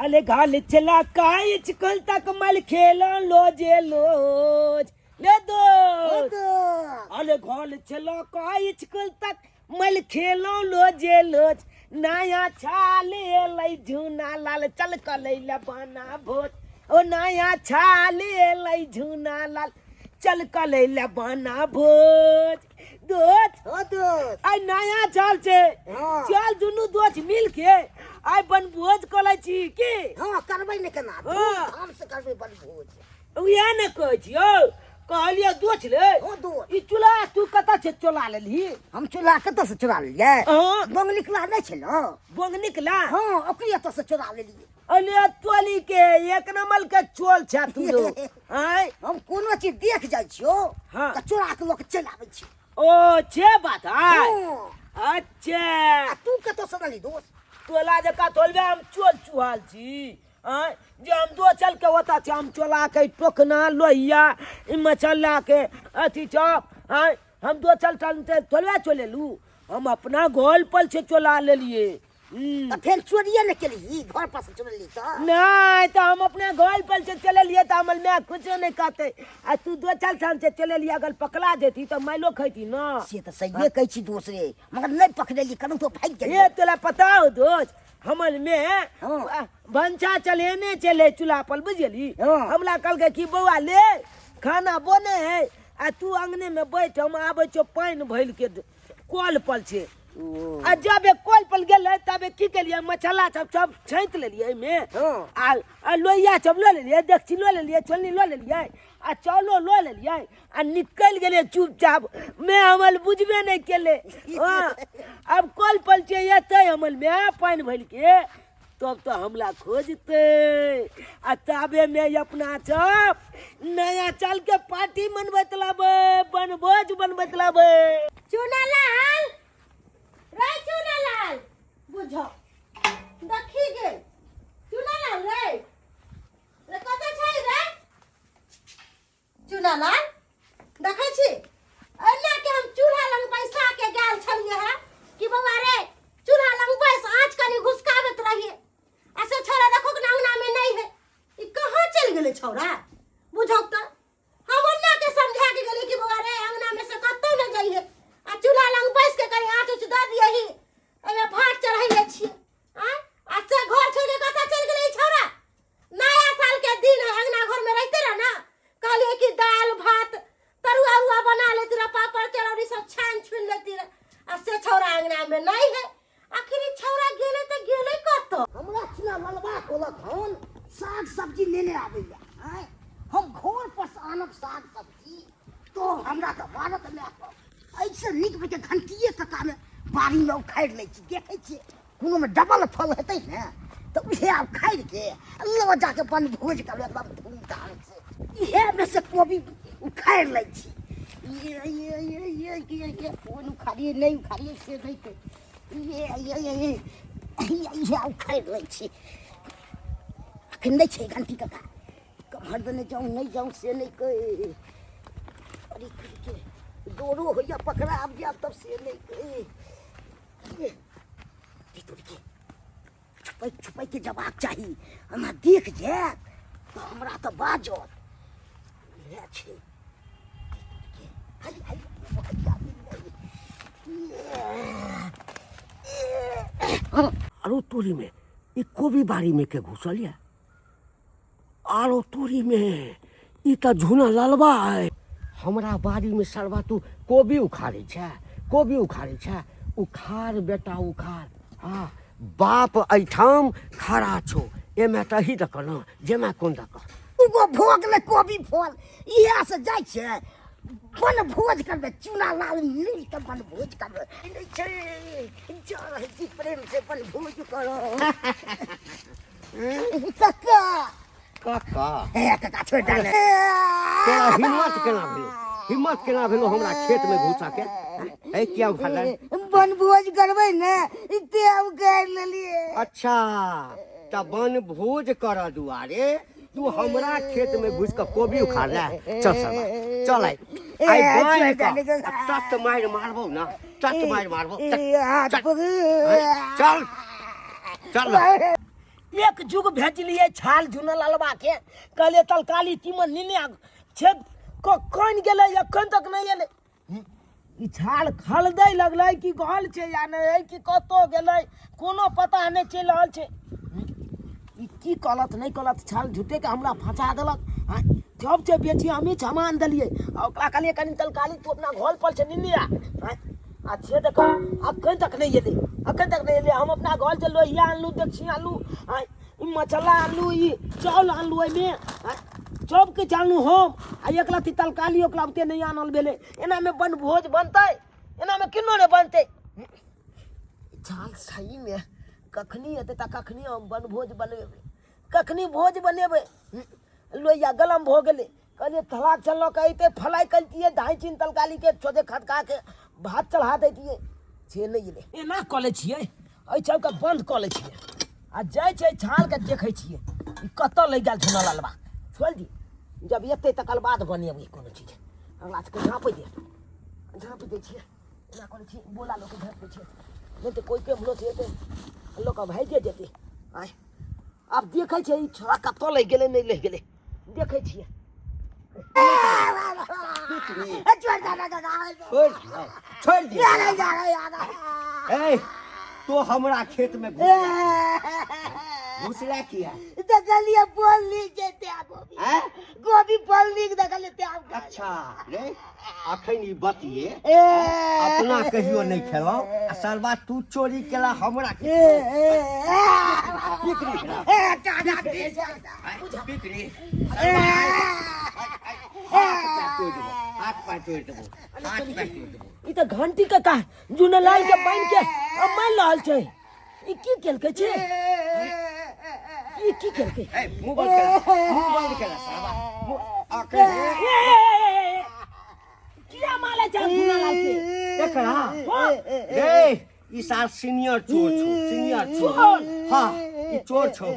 अले घाल चला काय चिकल तक मल खेलो लोजे लोज ले दो अले घाल चला काय चिकल तक मल खेलो लोजे लोज नया छाल एलै झूना लाल चल कलैला बना भोज ओ नया छाल एलै झूना लाल चल कलैला बना भोज दोस्त हो दोस्त आइ नया चाल छै हाँ। चल दुनू दोस्त मिल के आइ बनभोज करै छी की हाँ करबै ने केना हाँ। धूमधाम से करबै बनभोज उएह ने कहै छियौ कहलियै दोस्त ले हो दोस्त ई चूल्हा तू कतऽ छै चोला लेलही हम चूल्हा कतऽ से चुरा लेलियै हाँ। बंग निकला नहि छै ने बोंग निकला हाँ ओकरे एतऽ से चुरा लेलियै अले तोली के एक नंबर के चोल छै तू जो आय हम कोनो चीज देख जाइ छियौ हाँ। तऽ चोरा के लऽ के चलि आबै छी ओ छे बात आय हाँ। अच्छा आ तू कतऽ से लेली दोस्त तोला जका तोलबे हम चोल चुहाल छी आय जे हम दो चल के होता छै हम चोला के टोकना लोहिया ई मसाला के अथी चप आय हम दो चल चल तोलबे चलेलू हम अपना गोल पर से चोला लेलिए तऽ फेर चोरिये ने केलही घर पर से चोरली तऽ नहीं तो हम अपने घर पर से चले लिए तो हमर माय कुछो नहीं कहते आ तू दो चार साल से चले लिए अगर पकड़ा जेती तो मैलो खैती ना से तऽ सहिए कहै छी दोस्त रे मगर नहि पकड़ेली कनहु तो भागि ये गेली तोला पता हो दोस्त हमर में हाँ। भनसा चलेने चले चूल्हा पर बुझली हाँ। हमला कहलकै कि बौआ ले खाना बने है आ तू अंगने में बैठ हम आबै छौ पानि भरि के कल पर छै आ जब एक कल पर गेलै तब की केलियै मसाला सब सब छाँटि लेलियै एहिमे हाँ। आ आ लोहिया सब लऽ लेलियै डेकची लऽ लेलियै छोलनी लऽ लेलियै आ चावलो लऽ लेलियै आ निकलि गेलियै चुपचाप मे हमर बुझबे नहि केलै हँ आब कल पर छै एतै हमर माय पानि भरिके तब तऽ हमला खोजतै आ ताबे मे अपना सब नया साल के पार्टी मनबैत लाबै बनभोज बनबैत लाबै। चुनालाल रे चुनालाल बुझो देखी गे चुनालाल रे रे कतऽ छै रे चुनालाल देखै छी एना के हम चूल्हा लग बैसा के गेल छलियै हँ कि बौआ रे चूल्हा लग बैस आँच कनि घुसकाबैत रहियै आ से छौड़ा देखो के अंगना में नहीं है ई कहाँ चलि गेलै छौड़ा बुझौ तऽ हम ओन्ना के समझा के गेलियै कि बौआ रे अंगना में से कतौ नहि जइहे आ चूल्हा लग बैस के कनि आँच उच दऽ दियही एहिमे भात चढ़ैले छियै आँय आ से घर छोड़ि के कतऽ चलि गेलै ई छौड़ा नया साल के दिन है अंगना घर में रहते रह ना कहलिए कि दाल भात तरुआ उरुआ बना लेती रह पापड़ चरौरी सब छान छुन लेती रह आ से छौड़ा अंगना में नहीं है आखिर ई छौड़ा गेले तो गेले कतऽ हमरा चुना ललबा कहलक हन साग सब्जी लेने आबैया आँय हम घर पर से आनब साग सब्जी तो हमरा तऽ मारत माय एहिसँ नीक बेटे घंटिए कक्कामे बाड़ीमे उखाड़ि लै छी देखै छियै कोनोमे डबल फल हेतै ने तऽ उहे आब उखाड़िके लऽ जाके बनभोज करबै एकदम धूमधामसँ इहेमे से कोबी उखाड़ि लै छी ये ये ये ये ये ये कोन उखाड़िए नहि उखाड़िए से नहि कहै। ये ये ये ये इहे उखाड़ि लै छी अखन नहि छै घंटी कका कम्हर देने जाऊँ नहि जाऊँ से नहि कहै अरे के डोरो होइया पकड़ा आब जायब तब से नहि कहै के छुपैक छुपैक के जबाक चाही हमरा देख जायत तऽ हमरा तऽ बाजत इएह छै आरो तोरीमे ई कोबी बाड़ीमे के घुसल यऽ आरो तोरीमे ई तऽ झूना ललबा अइ हमरा बाड़ीमे सरबा तू कोबी उखाड़ै छै कोबी उखाड़ै छै उखाड़ बेटा उखाड़ हँ बाप एहिठाम खड़ा छौ एमे तऽ ही दऽ ने जेमे कोन दऽ कऽ उगो भोग ले कोबी फल इएह से जाइ छै वन भोज करबै चूना लाल मिल के वन भोज करबै नहि छै जा रहल छी प्रेम से वन भोज करो कक्का कक्का हे कक्का छोड़ दे तोरा हिम्मत केना भेलो हिम्मत केना भेलो हमरा खेत में घुसा के ए किया उखाड़ल बनभोज करबै ने इते हम कर लेलिए अच्छा त बनभोज कर दुआरे तू हमरा खेत में घुस के कोबी उखाड़ले चल सरवा चल आई आई बांध के तत मार मारबो ना तत मार मारबो चल चल चल। एक जुग भेजलियै छाल झुनल अलबाके, कहलियै तलकाली तीमन नेने आब छै, कखन गेलै एखन तक नहि एलै। ई छाल खलदै लगलै कि गल छै या नहि, कि कतऽ गेलै कोनो पता नहि चलि रहल छै। ई की कहलत नहि कहलत, छाल झूठेके हमरा फँसा देलक। आँय, जब छै बेची हमही सामान देलियै आ ओकरा कहलियै कनि तलकाली तू अपना घर पर छै नेने आ। आँय, आ से देख अखन तक नहि एलै, अखन तक नहि एलै। हम अपना घर से लोहिया आनलहुँ, डेक्ची आनलहुँ, आँय, ई मसाला आनलहुँ, ई चावल आनलहुँ, ओहिमे आँय, सब किछु आनलहुँ हम, आ एक लत्ती तरकारी ओकरा बुते नहि आनल भेलै। एनामे बनभोज बनतै? एनामे किन्नो नहि बनतै। झाल सहीमे कखनी एतै तऽ कखनी हम बनभोज बनेबै, कखनी भोज बनेबै? लोहिया गलम भऽ गेलै। कहलियै थलाक चल लऽ कऽ अयतै, फलाइ करितियै, धाइ चिन तरकारीके सोझे खदकाके भात चढ़ा दैतियै, से नहि एलै। एना कऽ लै छियै, एहि सबके बन्द कऽ लै छियै आ जाइ छै छालके देखै छियै ई कतऽ लऽ गेल छौ ललबा। छोड़ि दी, जब एतै तकर बाद बनेबै कोनो चीज। अगला सबके झाँपि दे, झाँपि दै छियै। एना करै छियै, बोला लोकके झाँपि दै छियै, नहि तऽ कोइ केम्हरो से एतै लोक भागिए जेतै। आँय, आब देखै छियै ई छोड़ा कतऽ लऽ गेलै नहि लऽ गेलै, देखै छियै। छोड़ दियौ, छोड़ दियौ। ए, तो हमरा खेत में घुसला किया? देखलिए बोल ली जेते आ गोभी। हैं? गोभी बोल ली देखलिए ते आब। अच्छा रे, अखन ई बतिए ए अपना कहियो नहीं खेलौ आ सरबा तू चोरी केला हमरा के। ए ए पिकनिक ना। ए दादा पिकनिक। हाथ पैर तोड़ि देबो, हाथ पैर तोड़ि देबो, हाथ पैर तोड़ि देबो। ई तऽ घंटी के का जुनलाल के बन के मारि रहल छै। ई की केलकै छै? ई की केलकै? ए, मुंह बंद केला, मुंह बंद केला सरबा। मुंह अखन किया मारै छै जुनलाल के? एकरा हाँ। रे, ई साल सीनियर चोर छौ, सीनियर चोर। चोर? हाँ, ई चोर छौ।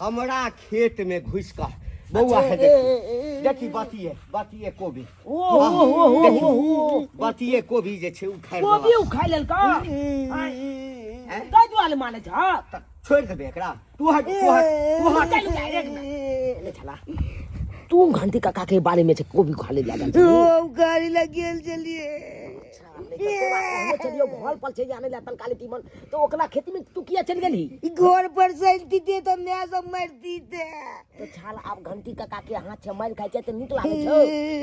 हमरा खेत में घुसि कऽ बौआ है, देखी देखी बतिए बतिए कोबी। ओ हो हो हो हो हो। बतिए कोबी जे छै उखाड़ि कोबी देलक। उखाड़ि लेलक। ताहि दुआरे मानै छ? तऽ छोड़ि देबै एकरा? तू हट, तू हट, तू हट। चल जा, एक मिनट। ले छला तू घंटी काका के बारे में छै कोबी खा ले जा। ओ गाड़ी लग गेल चलिए। चलियो घर पर छै जाने ला तलकाली तीमन, तो ओकरा खेती में तू किया चल गेलही? घर पर सैलती दे तो मैं सब मरती दे। तो छाल आब घंटी काका के हाथ से मार खाइ छै तऽ नीक लागै छौ?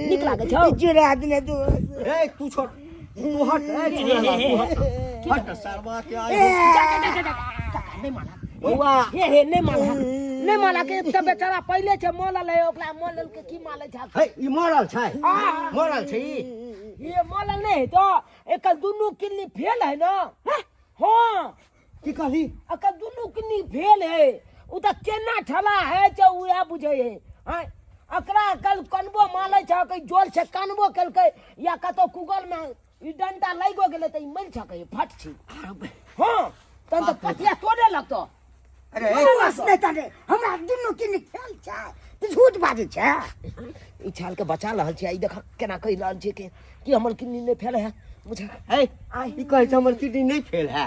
नीक लागै छौ? चुरा देने दोस्त। ए तू छोड़, तू हट। ए चुरा, तू हट, हट सरवा के आई। जा जा जा जा, काका नहीं माना बौआ। हे हे, नहीं माना, नहीं माना के तऽ बेचारा पहिले छै मरल है, ओकरा मरल के की मालै छै? हे, ई मरल छै, मरल छै ई। ये मरल नहीं है तो एकर दुनू किडनी फेल है ना। हाँ। की कहली? एकर दुनू किडनी फेल है, उ तऽ केना ठला है छै उएह बुझै है। आँय, एकरा कल कनबो मालै छै, कहीं जोर से कनबो केलकै या कतौ गूगल में ई डंटा लागिओ गेलै तऽ ई मरि सकै फट छी। हाँ, तहन तऽ पथिया तोड़े लगतौ। अरे बस नहीं तने हमरा दुनू किडनी फेल छै, तू झूठ बाजै छै। ई छाल के बचा रहल छै, ई देख केना कहि रहल छै कि हमर किडनी नहि फेल है, बुझ। ए, ई कहै छै हमर किडनी नहीं फेल है।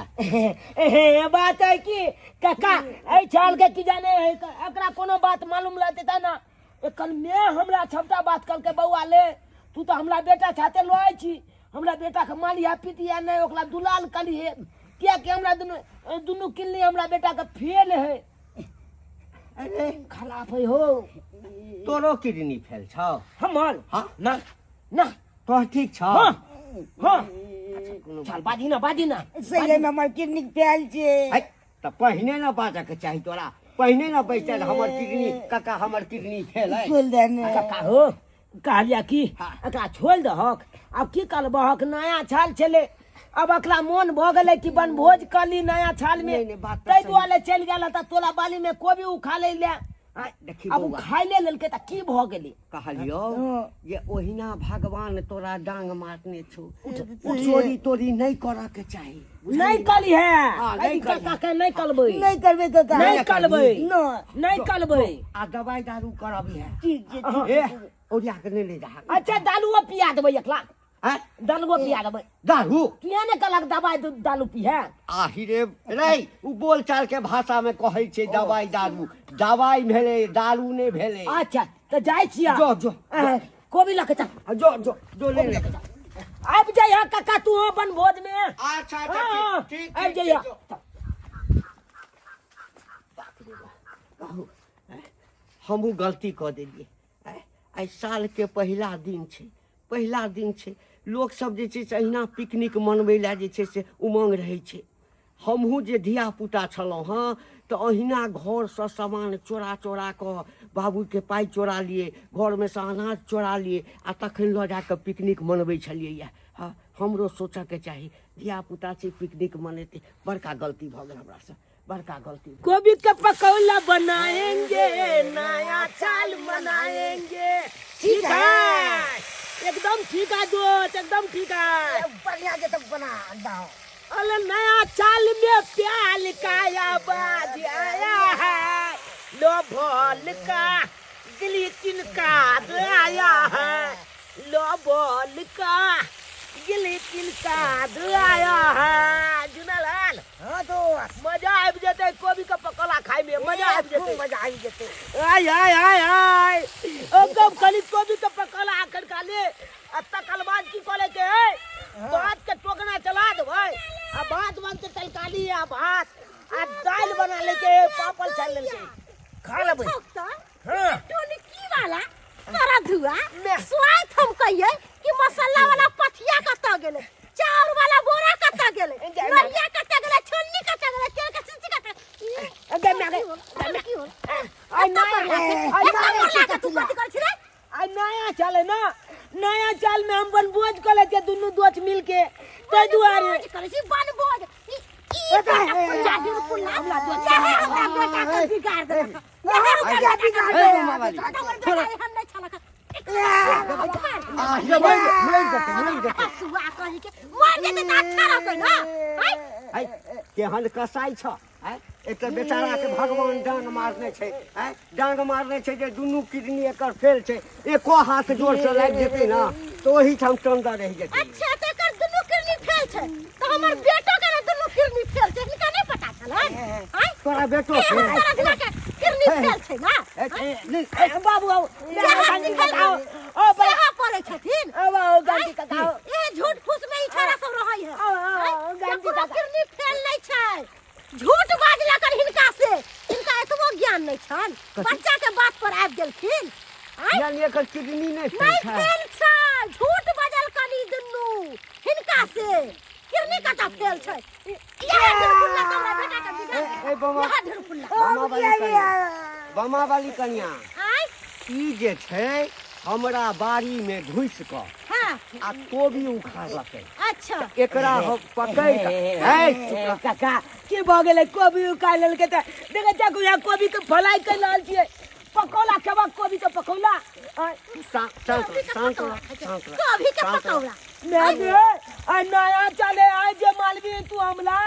हे बात है कि काका एहि छाल के की जाने है, एकरा कोनो बात मालूम रहते त ना। एखन मे हमरा सबटा बात कहलकै, बौआ ले तू तऽ हमरा बेटा छाते लऽ छी, हमरा बेटा के मालिया पितिया नहीं, ओकरा दुलाल कलिहे, कियाकि हमरा दुनू दुनू किडनी हमरा बेटा के फेल है। अरे खराब है हो। तोरो किडनी फेल छौ? हमर? हाँ। ना ना। तोहर ठीक छौ? हाँ हाँ। चल बाजी ना, बाजी ना। सही में हमर किडनी फेल छै। है, तऽ पहिने ने बाजऽ के चाही तोरा, पहिने ने बैठल हमर किडनी काका हमर किडनी फेल है। खोल देने काका हो, कहलिया की हाँ। एकरा छोड़ि दहक, आब की करबहक, नया छाल छलै, अब एकरा मोन भऽ गेलै कि बनभोज कऽ ली नया छाल में, नहीं, नहीं, बात तऽ ताहि सही। दुआरे चलि गेल तऽ तोला बाली में कोबी उखा लै ले। देखी आब बौआ। उखाड़ि लेलकै तऽ की भऽ गेलै? कहलियौ जे ओहिना भगवान तोरा डांग मारने छौ, चोरी तोरी नहि करऽ के चाही। नहीं कली है। हाँ, नहीं कली। काका के नहीं कलबै। नहीं करबै काका। नहीं कलबै। नहीं। नहीं कलबै। आ दवाई दारू करबी है। ठीक छै, ठीक। ए, ओरिया के नहि ले जा। अच्छा, दारूओ पिया देबै एकला। आँय दालुओ पिया देबै। दारू? तू ने कहलक दवाइ दालू पीहे। आहि रे रे, उ बोलचाल के भाषा में कहै छै दवाइ दारू। दवाइ भेलै, दारू नहि भेलै। अच्छा तऽ जाइ छियै। जो जो। कोबी लऽ के चल। जो जो जो, ले ले। आबि जइह काका तू अपन भोज में। अच्छा अच्छा। हाँ, ठीक ठीक। आबि जइह। कहू, हमहूँ गलती कऽ देलियै। आइ सालके पहिला दिन छै, पहिला दिन छै। लोकसभ जे छै से अहिना पिकनिक मनबै लए जे छै से उमङ्ग रहै छै। हमहूँ जे धियापुता छलहुँ हँ तऽ अहिना घरसँ सामान चोरा चोरा कऽ, बाबूके पाइ चोरा लियै, घरमे सँ अनाज चोरा लियै आ तखन लऽ जा कऽ पिकनिक मनबै छलियै। हँ, हमरो सोचऽके चाही, धियापुता छै, पिकनिक मनेतै। बड़का गलती भऽ गेल हमरासँ, बड़का गलती। गोभी का पकौला बनाएंगे, नया चाल मनाएंगे। ठीक है, एकदम ठीक है दोस्त, एकदम ठीक है। बढ़िया जे तब बना दाओ। अरे नया चाल में प्याल का आवाज आया है, लो भोल का ग्रीटिंग कार्ड आया है, लो बोल का ग्रीटिंग कार्ड आया है। जुनालाल। हाँ दोस्त। मजा आबि जेतै कोबी के पकौड़ा खाय में, मजा आबि जेतै। खूब मजा आबि जेतै। आय आय आय आय, ओ कब खाली कोबी के पकौड़ा आखन खा ले आ तकर बाद की करे के है, भात के टोकना चला देबै आ भात बनते तरकारी आ भात आ दालि बना ले के, पापड़ छानि ले के खा लेबै। हाँ। टोनकी वाला सारा धुआ स्वाइत हम कहिए कि मसाला वाला पथिया कतऽ गेलै, चाउर वाला बोरा कतऽ गेलै, लोहिया कतऽ गेलै, छन्नी कतऽ गेलै, तेल के शीशी कतऽ गेलै? तू कथी करै छी रे? आ नया चाल है ना, नया चाल में हम बनभोज कऽ लै छियै दुनू दोस्त मिल के, ताहि दुआरे करै छी बनभोज। ई बेटा पुल्ला हमरा बेटा के बिगाड़ देलक। केहन कसाई छ एकर बेचारा के भगवान डांग मारने छै, डांग मारने छै जे दुनू किडनी एकर फेल छै। एको हाथ जोर से लागि जेतै ना तऽ ओहिठाम टंगा रहि जेतै। अच्छा तऽ एकर दुनू किडनी फेल छै तऽ हमर बेटो के ने दुनू किडनी फेल छै, हिनका नहि पता छलन? तोरा बेटो छै? किडनी फेल छै ना। बाबू आओ, सेहा पड़ै छथिन। आओ गांधी काका। ए झूठ फूस में ई छोरा सब रहै है। गांधी काका किडनी फेल नहीं छै, झूठ बाजला कर हिनका से हिनका एतबो ज्ञान नहीं छन, बच्चा के बात पर आबि गेलखिन। यानी एकर किडनी नहीं फेल छै? झूठ बाजल कनी दुनू हिनका से किडनी कता फेल छै। इएह ढेरपुल्ला तऽ हमरा बेटा के बिगाड़। ए बमा, इएह ढेरपुल्ला। बमा वाली कनिया, बमा वाली कनिया, ई जे छै हमरा बाड़ी में घुसि कऽ आ कोबी उखाड़लकै। अच्छा। एकरा हम पकड़ि कऽ काका की भऽ गेलै? कोबी उखाड़ि लेलकै तऽ देखै छियै यहाँ कोबी के फलाई करि रहल छियै। पकौड़ा खेबक? कोबी के पकौड़ा? शांत शांत शांत। कोबी के पकौड़ा। आ नया चले आय जे मालवी तू हमला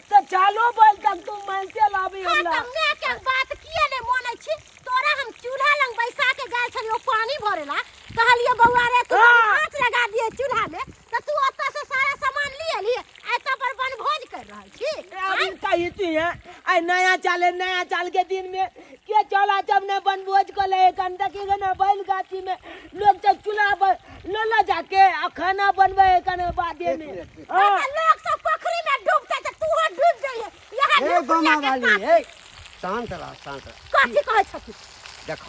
तऽ चालो बोल तक तू मनसे लाबी हमला। तऽ मैं के बात किए नै मानै छी? तोरा हम चूल्हा लंग बैसा के गेल छलियो पानी भरेला, कहलिए बौआ रे तू हाथ लगा दिए चूल्हा में, तऽ तू ओतऽ से सारा सामान लिए लिए एतऽ पर बनभोज कर रहल छी। अभी कही तू है आइ नया चाल, नया चाल के दिन में के चला जब ने बनभोज कर ले कन देखी ना बैल गाछी में लोग सब चूल्हा पर लो जाके आ खाना बनबे कन बादे में। लोग सब पोखरी में डूबते त तू डूब जाइए। यहाँ ए बमा वाली, ए शांत रह, शांत रह। कथी कहै छथि? देख,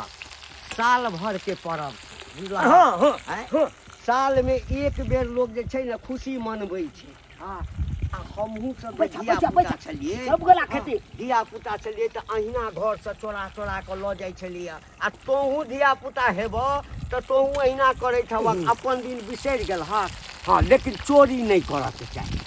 साल भर के परब। हाँ हाँ। साल में एक बेर लोग जे छै ने खुशी मनबै छै। हाँ, आ हमहूँ सब धिया पुता छलियै, सब गोला खेती धिया पुता छलियै तऽ अहिना घरसँ चोरा चोरा कऽ लऽ जाइ छलियै। आ तोहूँ धिया पुता हेबह तऽ तोहूँ अहिना करैत हेबह, अपन दिन बिसरि गेल। हँ हँ, लेकिन चोरी नहि करऽके चाही,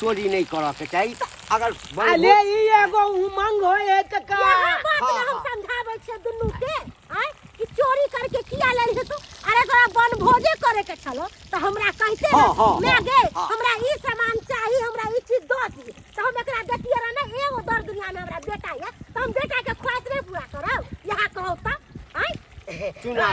चोरी नहि करऽके चाही। अगर अरे ई एगो उमंग होय है काका। यहाँ बात ने हम समझाबै छियै दुनू के आय कि चोरी करके किया ले तू? अरे तोरा बनभोजे करे के छलो तऽ हमरा कहते ना, मैं गे हमरा ई सामान चाही, हमरा ई चीज दऽ दी, तऽ हम एकरा देतियै रह ने। एगो दर दुनिया में हमरा बेटा ये तऽ हम बेटा के ख्वाहिश नहीं पूरा करब? यहाँ कहू तऽ आय।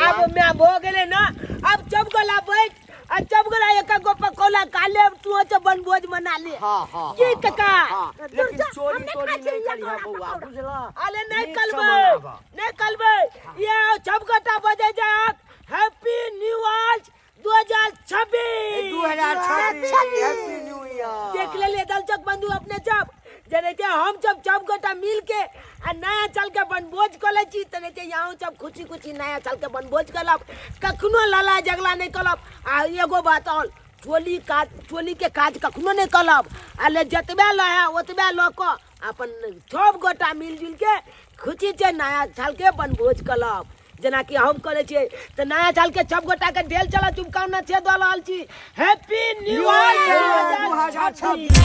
अब मैं भो गेले ना, अब जब गला बैठ आ जब गोला एक गो पकौला खा लेब तू तो बनभोज मना ले। हाँ हाँ की हाँ, काका? हाँ, लेकिन जा, चोरी हम नहीं तोरी खाइ नहीं छियै करिहा पकौड़ा, बौआ पकौड़ा। बुझला अरे नहीं नीक से कलबै मनाबऽ। नहीं कलबै ये सब गोटा बजे जाक happy new year 2026। 2026 happy new year. देख ले दलचक बंधु अपने जब जने के हम जब सब गोटा मिल के आ नया साल के बनभोज कऽ लै छी तने के यहाँ सब खुशी खुशी नया साल के बनभोज करब, कखनो लड़ाई झगड़ा नहीं करब। आ एगो बात और, चोली काज चोली के काज कखनो नहीं करब। आ ले जतबे लहे ओतबे लऽ कऽ अपन सब गोटा मिलजुल के खुशी से नया साल के बनभोज करब, जेनाकि हम करै छियै। तऽ नया साल के सब गोटा के ढेर चला शुभकामना से दऽ रहल छी, हैप्पी न्यू ईयर 2026।